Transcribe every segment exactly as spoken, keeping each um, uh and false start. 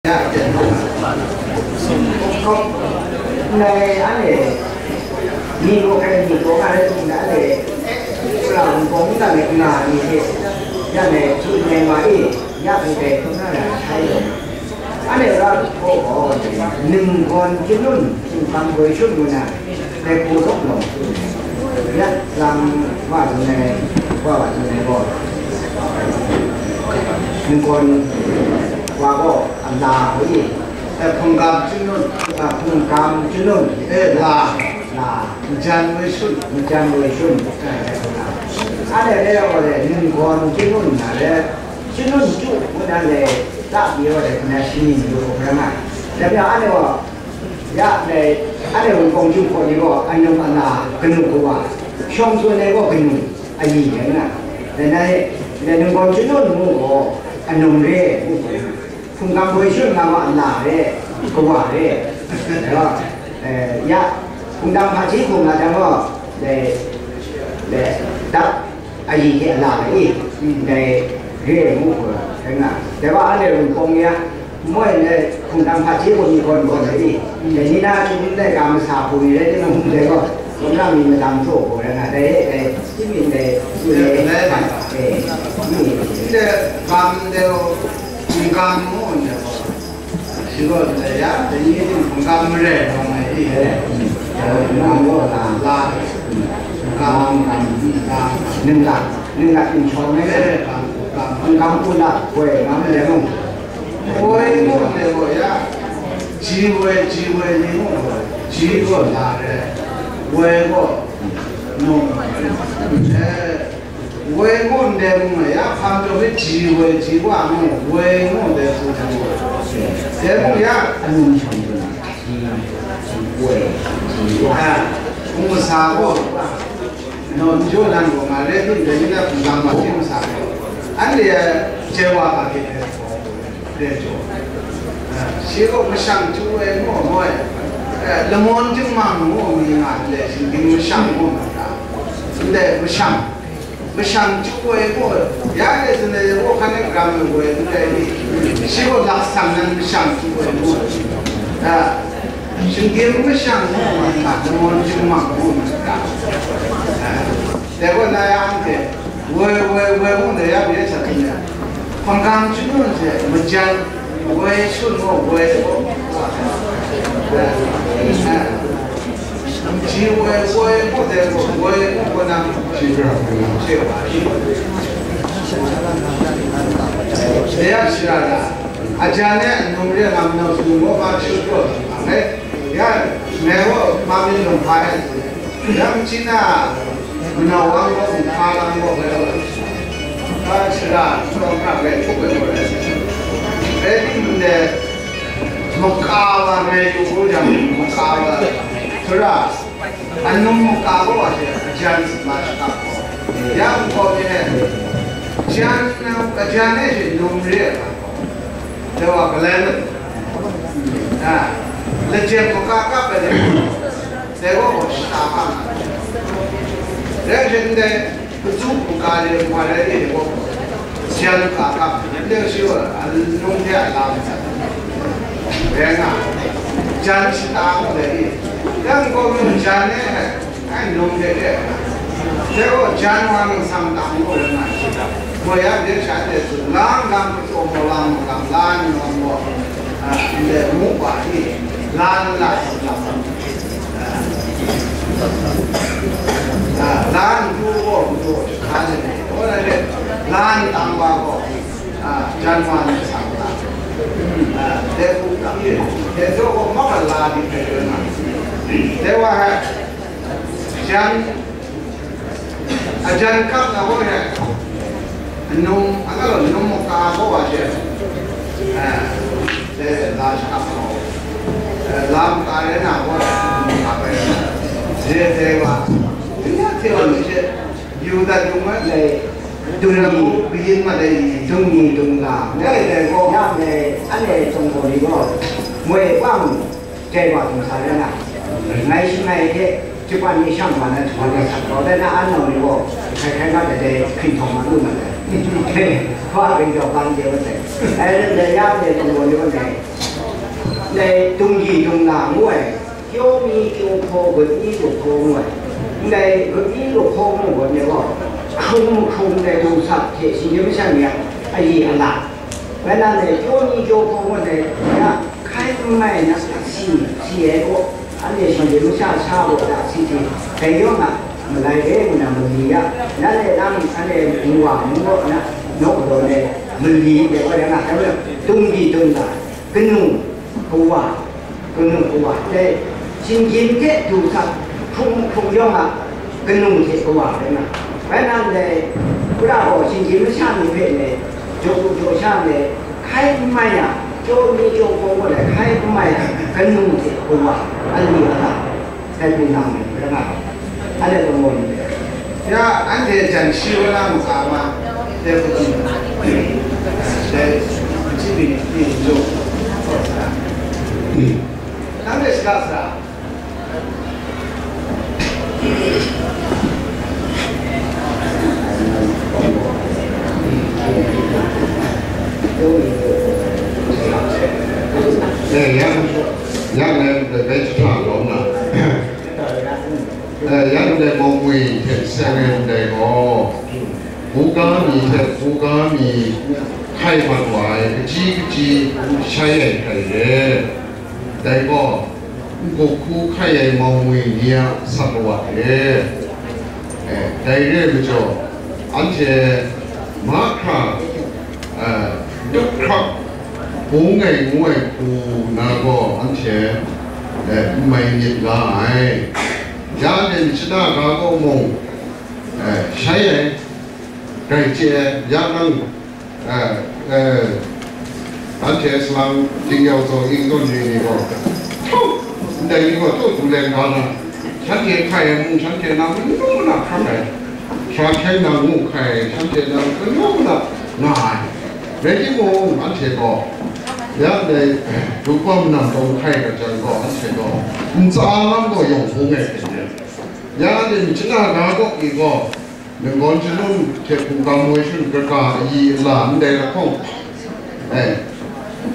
Ya, ya, no. Kok, nai, ane, ni ko kai ni ko ngai, nai, ane, kurang kong na le na ni ke, ya ne, tu ne ma e, ya ni ke, tu na ya, sai lo. Ane ra ko ko, ning kon kinun, tu kang boi shun mu na, ne ko dok lo. Ya, lang wa tu ne, wa wa tu ne ko. Ning kon wa ko, a la ko i. E, hpungkam chyanun, a, hpungkam chyanun, e, la, la, njan woi shun, njan woi shun, e, e, la. Ane, e, o le, ninggawn chyanun na le, chyanun chyu ngu na le, la pyi wa le, na shini ni lu hkra nga. Dai pya ane wa, ya le, ane wun kong chyu hkaw ni gaw, anum ana, kanu kawa, shawng tsun ai gaw kanu, ayi rai nga. Dai na e, le ninggawn chyanun ngu gaw, anum re, ngu hkra nga. Hpungkam boi shun nga ma, a la re, kawa re. Dai gaw, eh, ya, hpungkam hpaji hkum nga jang gaw, dai, dai, dap, ayi hte a la ai, dai, re ngu hkra, dai nga. Dai wa anhte Wunpawng ni a, moi ndai hpungkam hpaji hkum ni gawn gawn ai, dai ni na chyum ndai ga masa hku ni rai timung, dai gaw, gawm na mi madang htaw gaw rai nga, dai, dai, tsin mi ndai, tsun ai, eh, ni. Ndai gam de, hpungkam ngu ndai gaw, shi gaw ndai ya, dai ni hpungkam marai rawng ai i, eh, nang gaw na la, hpungkam, hpungkam, ningla, ningla nshawng ai, eh, hpungkam, hpungkam u la, woi, nang marai mung. Woi ngu ndai gaw ya, ji woi, ji woi ni ngu gaw, ji gaw la re, woi gaw, nung, eh, woi ngu ndai mung e, ya hpang jaw hpe ji woi ji wa ngu, woi ngu ndai hku jang gaw, dai mung ya, anung shang jun, ji, ji woi, ji wa. A, hpung masa gaw, naw n jaw nan gaw, nga re hpyi ndai ni na hpung lam ma hpyi masa gaw, anhte a jai wa ga hte hpe hpaw gaw, re jaw. A, shi gaw mashang chyu ai ngu, ngu ai, a, lamawn jingmang ngu mi nga ndai, shinggyim mashang ngu nga ta, ndai mashang. Mashang chyu ai gaw, ya e tsun ai gaw, hkan e ram ai gaw, n rai ni? Shi gaw laksang nan mashang chyu ai gaw, a, shinggyim mashang gaw, a, lamawn jingmang gaw, a, dai gaw na ya anhte, woi, woi, woi, ngu na ya, ya sha tsun ya. Hpanggang chyanun hte majan, woi shun gaw, woi gaw, a, a, Ji woi, woi, gaw dai gaw, woi, gaw, gaw na, shi pra, shi wa, shi. Dai a shara da, ajan e anum re nga, manau sanung gaw ma shi gaw, ngai, ya, ngai gaw ma mi lung hpa ai, ya, machyi na, manau wang gaw, nhpa lam gaw, ngai gaw, a, shara, shara hkra ngai hkrup ai gaw rai. Dai ni ndai, maka wa ngai yu hkru jang, maka wa, shara, Anum maka gaw wa she, ajan ma shakap gaw, ya nkau mi e, jan, ajan e she num re ai ga gaw, dai wa galai mat, a, lajen maka kap ai, dai gaw gaw shata kap ai, rai she ndai, Kazuk maka de maka rai e gaw, jan ka kap, ndai shi gaw, anung hte a lam, rai nga, jan shata gaw dai e, yang gaw mung jan e, Ai, num de de. Dai gaw, jan wa nang sang dang gaw rai nga ai. Gaw yang de sha de tsun, lang dang kachyaw gaw lang gaw, lan yawng gaw, a, ndai mu wa ni, lan la lam, a, a, lan du gaw, du gaw, hka de, gaw rai de, lan dang wa gaw, a, jan wa nang sang dang, a, dai hku dang de, dai jaw gaw, ma wa la di hpe rai nga. Dai wa hai, Jan, ajan kap na gaw he, num, a nga law, num maka gaw wa she, eh, de, la shakap gaw, eh, lam ka re na gaw he, num maka bai, je de wa, ya hte wa ni she, yu dat yung ai, dung ni, kayin ma dai ni, dung ni, dung la, dai dai gaw, ya me, anhte chyawm gaw ni gaw, moi pang, Dai wa hkum sa rai na, ngai shangai hte, Japan ni shang wa na, Japan ni shang wa na, an nau ni gaw, hkrai hkrai nga dai, dai hkring htawng ma lu ma dai. Hpa hkring htawng ban de wa dai. Ai, dai ya de tong gaw ni wa dai. Ndai dungyi dungla ngu ai, kyaw mi kyaw hkaw, gut mi gut hkaw ngu ai, ndai gut mi gut hkaw ngu ai gaw, hkrung mahkrung ndai dum sak hte shinggyim masha ni a ayi ala, rai nna ndai kyaw mi kyaw hkaw ngu ai, ya hkai n mai na, si, si ai gaw, anhte shinggyim masha sha gaw da si si, dai yawng a malai re ngu na mali ya, na le nang, anhte nwa ngu gaw na, nawk daw le mali de gaw ya nga, dai gaw dungyi dungla, kanu kawa, kanu kawa, dai shinggyim hte du hkra hkrung hkrung yawng a kanu hte kawa rai nga. Rai nna ndai, Kura gaw shinggyim masha ni hpe ndai, jaw lu jaw sha ndai, hkai n mai a, kyaw mi kyaw hkaw gaw ndai hkai n mai a, kanu hte kawa, ali ala, dai hpung na ndai rai nga. Anhte lamu ni, ya, anhte jan shi wa na ntsa ma, dai hpung na, dai, hpyi mi ni, ni n jaw, nang de shaka sara. Eh, yang, yang lain bai, bai jahta lawm na. Eh, yang ndai mawngwi hte seng ai ndai gaw, buga mi hte buga mi hkai mat wa ai, kaji kaji shai ai hkrai re. Dai gaw, n-gup hku hkai ai mawngwi ni a sat lawat re. Eh, dai re ai majaw, anhte mahkra, eh, tup hkrap bung ai ngu ai hku na gaw anhte, eh, n mai myit nga ai. Ya anhte myit shana ga gaw mung, eh, shai ai, grai chye ai, ya nang, eh, eh, anhte salang Jingyawzaw Ing zawn ni ni gaw, ndai ni gaw tawt du leng ga na, shanhte hkai ai mung shanhte nang manu na hkran ai, sara hkyeng nang ngu hkai ai shanhte nang manu na nga ai. Rai timung, anhte gaw, ya ndai, Lungpawng Manam Dawng hkai gat jang gaw, anhte gaw, ntsa lam gaw yawng hpung ai hte maren, ya ndai myit shana ga kaw pyi gaw, Yangon shangun hte hkungga moi shangun kaga ayi ala ndai lahkawng, eh,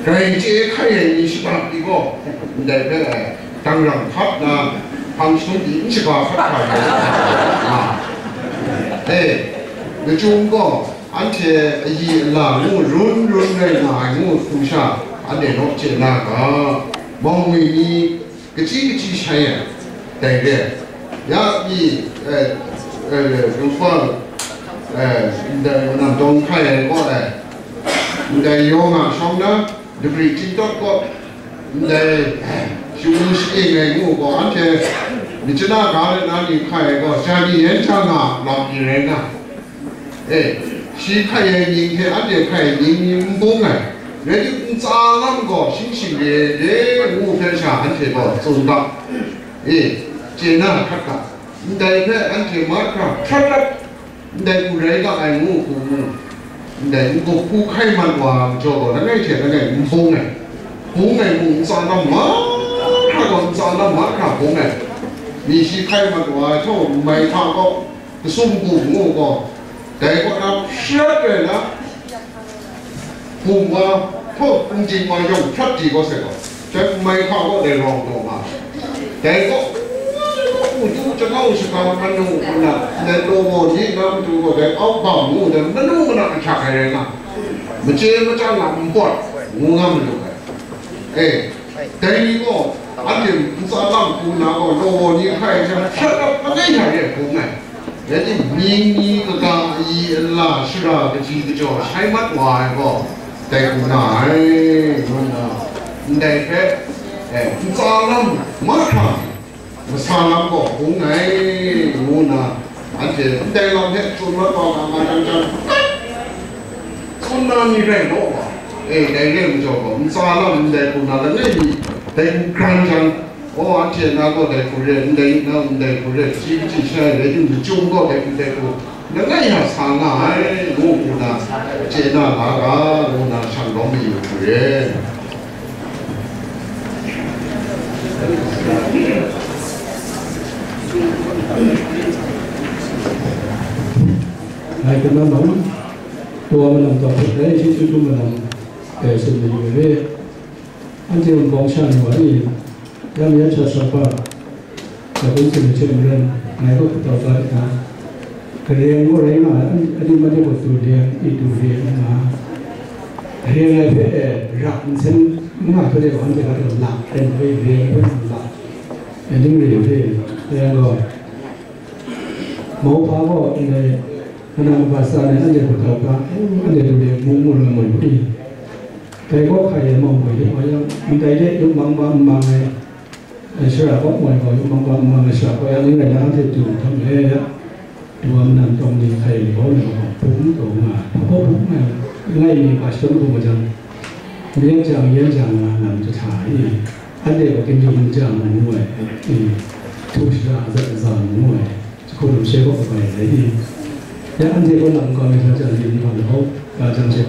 grai chye hkai ai ni shata pyi gaw, ndai hpe, eh, dangrang hkap na, hpang shangun pyi n shaga hkap hkra ai, nga. Eh, lachyum gaw, anhte ayi ala ngu run run rai nga ai ngu hku sha, anhte naw chye na ga, mawngwi ni, kaji kaji shai ai, dai re ai. Ya pyi, eh, eh, Lungpawng, eh, ndai Manam Dawng hkai ai kaw ai, ndai yawng a shawng na, dagri chyinhtawt kaw, ndai shawu shakying ai ngu gaw, anhte myit shana ga rai na ni hkai ai gaw, ja ni yan ja nga lam ni rai na, eh, shi hkai ai mying hte anhte hkai ai mying ni n bung ai, rai timung, ntsa lam gaw shing shing re re ngu hpe sha anhte gaw tsun ga, eh, chye na hkrat ga, ndai hpe anhte mahkra hkrat rat, ndai hku rai ga ai ngu hku mu, ndai n-gup hku hkai mat wa ai majaw gaw, langai hte langai n bung ai, bung ai mung ntsa lam mahkra gaw, ntsa lam mahkra bung ai, mi shi hkai mat wa ai htaw, mai hta gaw, kasum bum ngu gaw, dai kaw na hprat rai na, bum wa, hpaw, ningting wa yawng hprat di gaw sai gaw, jai mai hka gaw dai rawng taw nga, dai gaw, u du jangau shaka manu nna, ndai law ni na matu gaw dai au bam ngu dai manu mana ahkyak ai rai nga, machye machyang a npawt ngu nga malu ai. E, dai ni gaw, anhte ntsa lam hku na gaw, law ni hkrai hte hprat ap langai hta re hkrum ai. Rai timung, mying ni kaga ayi ala shara kaji kajaw shai mat wa ai gaw, dai hku na ai, ngu nna, ndai hpe, e, ntsa lam mahkra, masa lam gaw hpung ai, ngu nna, anhte ndai lam hpe tsun mat wa nga nga jang jang, tsun na ni rai law wa, e, dai re ai majaw gaw, ntsa lam ndai hku na langai mi, dai hku hkran jang, o, anhte na gaw dai hku re, ndai na ndai hku re, shi kaji shai rai timung, lachyum gaw dai hku dai hku, langai ya sa nga ai, ngu nna, chye na la ga, ngu nna, shang lawm mayu hku re. Ngai hpe na mung, Kawa manam tawng hpe dai shi chyu hkrum manam, eh, tsun mayu ai re. Anhte Wunpawng sha ni wa ni, ya mi ya cha sa pa, ya kun sin hte maren, ngai gaw kataw ga rit na, kareng gaw rai nga ai, anhte made gaw tu reng, i tu reng nga. Reng ai hpe e, rak nsen nga hpe de gaw, anhte ga gaw lak, reng hpe reng hpe lak, e, ning re hpe, reng gaw. Mauhpa gaw ndai, kanan mabasa ai anhte hput hkau hkra, anhte du de mung mung ai moi hput i. Dai gaw hkai ai mau moi de wa yang, ndai de yawk mang ba n mang ai, ai shara gaw moi gaw yawk mang ba n mang ai shara gaw yang, ning rai na, anhte du hkam e ya. Du wa manan tawng ni hkai ni gaw, ni gaw bum taw nga ai, hpa bum nga ai, langai mi hpa shadawn hkrum ai jang, myen jang, yen jang nga lam jahta i, anhte gaw ginjung jang ngu ai, i, htu shara azat azam ngu ai. Jahku numshe gaw kabai ai i. Ya anhte gaw lam kau ai hta jang yin hpa lahkau ga jang she,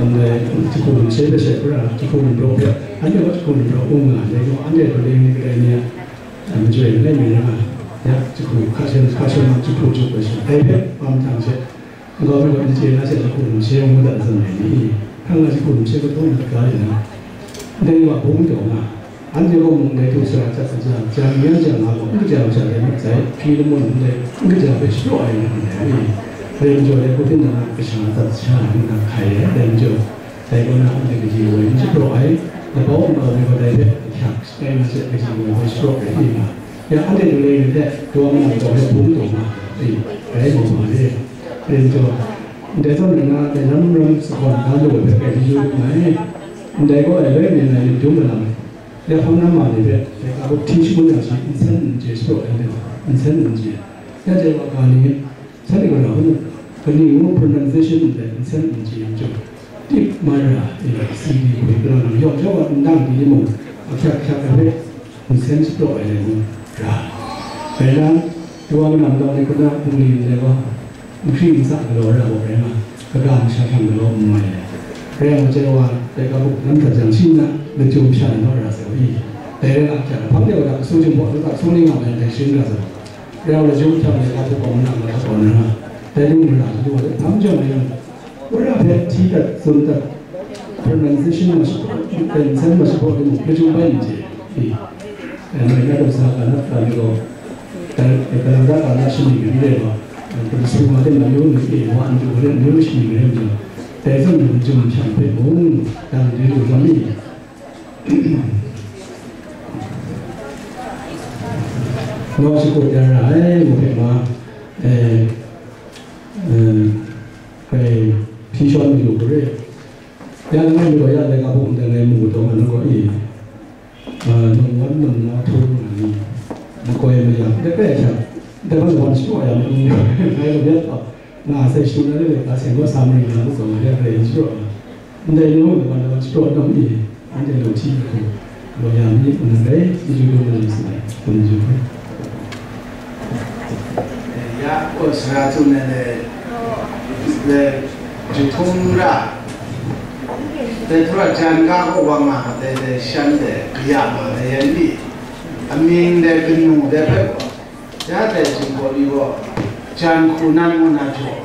ndai jahku numshe hpe she pra, jahku numraw hpe, anhte gaw jahku numraw u nga ai, dai gaw anhte hpaleng ni kadai ni a, a, majoi langai mi nga ai. Ya jahku hka shen, hka shen na jahku juk ai she, dai hpe bam jang she, Nkau mi gaw n chye na she jahku numshe ngu dat ai zawn rai ni? Hkang na jahku numshe kahtawng hta ga yu na, dai wa bung taw nga, anhte gaw mung dai htu sara chyat ai jang, jang yan jang nga gaw, n kaja masha dai mat sai, hpyi lamun ndai n kaja hpe shapraw ai ni ndai mi? Dai majaw dai hku hpyin na, kasha dat sha ai nna hkai ai, dai majaw, dai kaw na anhte kaji woi n shapraw ai, labau nkau mi gaw dai hpe hkyak shatai na she kaji woi hpe shapraw ai ni nga? Ya anhte du leng ni hte, daw nga ai gaw hpe bung taw nga, e, rai mau ma re. Ren taw, ndai zawn rai na, dai lam ram sagawn da lu ai hpe grai yu yu nngai. Ndai gaw ai loi mi na yu dum ai lam, ya hpang na ma ni hpe, dai ka hpuk hti shangun yang shi nsen n chye shapraw ai, nsen n chye. Ya jai wa ga ni, san ni ga na hpung, kani ngu pronunciation ndai nsen n chye n chye. Tip mai ra, e, C D hpung galang yawng yawng a ndang di mung, ahkyak hkyak ai hpe, nsen shapraw ai rai ngu ra. Dai na, Yawang nam dang ni hkuna bungli ndai gaw, nhkri ntsa galaw ra gaw rai nga, kaga masha hkyang galaw n mai ai. Rai yang, Chyewa dai ka buk nan hta jang shi nna, lachyum sha na naw ra sai i. Dai rai nga, hkyak hpang de wa da, kasu jumhpaw, kasu ni nga mai, dai sharin ra sai. Rai yang, lachyum hkyang dai ka buk gaw manang na hta taw na nga, dai ning mara, lachyum wa de, hpang jawng rai yang, Wora hpe hti dat, tsun dat, pronunciation ma shapraw, tensen ma shapraw timung, lachyum bai n chye. I, e, mai na dawsa ga na hta ni gaw, galang da ga na shani ni re gaw, e, pru su ma de ma yu ni, e, wa n du re, n du shani ni re majaw, dai zawn lachyum hkyang hpe mung, dang di lu lam mi? Naw shakut ya ra ai, ngu hpe ma, e, e, kai hpyi shawn mi lu hkru re. Ya langai mi gaw ya laika buk ndai ngai mu taw nga, nang gaw i, a, num wan num na htu nga ni, makoi mayam, dai bai hkyang, dai ban wan shapraw ya mi, ngai gaw ya taw, nga sai shadu na de, ka seng gaw sa maring na, ngu taw nga ya grai n shapraw nga. Ndai ni mung dai ban dai ban shapraw dawng i, anhte law hti hku, law ya mi, nang dai, n ju lu malam si ai, hkum n ju hku. Ya, o sara tsun ai le, le, jahtum ra, le tura jan ga gaw wa nga ma dai, dai shan de, kaya ma dai yan mi, amying dai, kanu dai hpe gaw, ya dai Jinghpaw ni gaw, jan hku nan ngu na jaw,